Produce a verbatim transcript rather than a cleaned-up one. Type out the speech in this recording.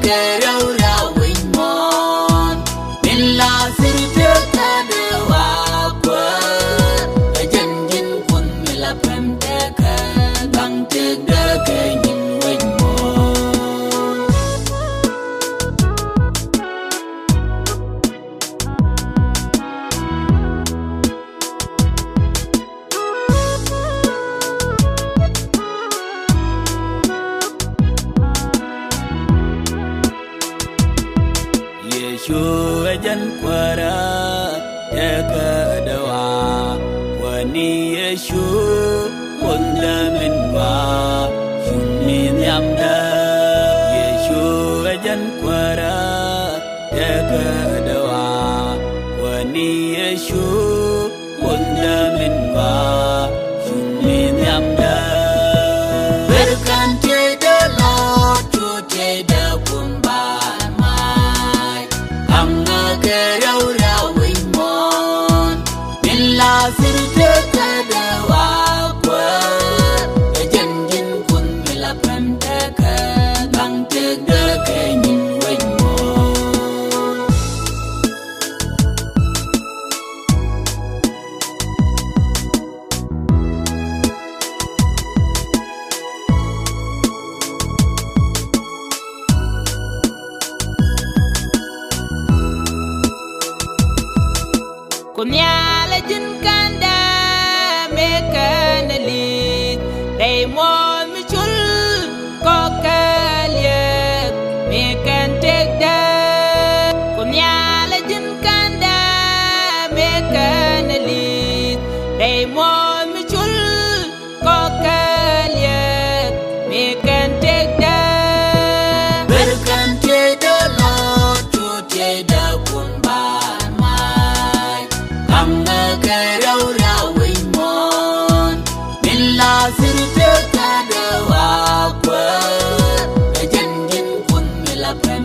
Rɛw rɛw wi̱c muɔ̱ɔ̱n min la thir tekädɛ wa Kuäär. Ɛ jɛn ji̱n kun mi la pɛm tekä gaŋ tëkdä kɛ nyin wi̱c muɔ̱ɔ̱n. Yecu ɛ jɛn Kuäärä tekädɛ wa. Wäni Yecu wundä min wa, cun mi nhiamdä. Yecu ɛ jɛn Kuäärä tekädɛ wa. Wäni Yecu wundä min wa, cun mi nhiamdä. Ber kän tieyda Lord, cu tieyda kun ban mac. Kaŋä kɛ rɛw rɛw wi̱c muɔ̱ɔ̱n min la thir tekädɛ wa Kuäär. Ɛ jɛn ji̱n kun mi la pɛm tekä gaŋ tëkdä kɛ nyin wi̱c muɔ̱ɔ̱n. Ku nhial ɛ ji̱n kɛn dee mëë kɛn ɛ li̱th, rɛy muɔ̱ɔ̱n mi cul kɔk kɛ lieth mëë kɛn tëkdä. Ku nhial ɛ ji̱n kɛn dee mëë kɛn ɛ li̱th, rɛy muɔ̱ɔ̱n mi cul kɔk kɛ lieth mëë kɛn tëkdä. Ber kän tieyda Lord, cu tieyda kun ban mac. Kaŋä kɛ rɛw rɛw wi̱c muɔ̱ɔ̱n min la thir tekädɛ wa Kuäär. Ɛ jɛn ji̱n kun mi la pɛm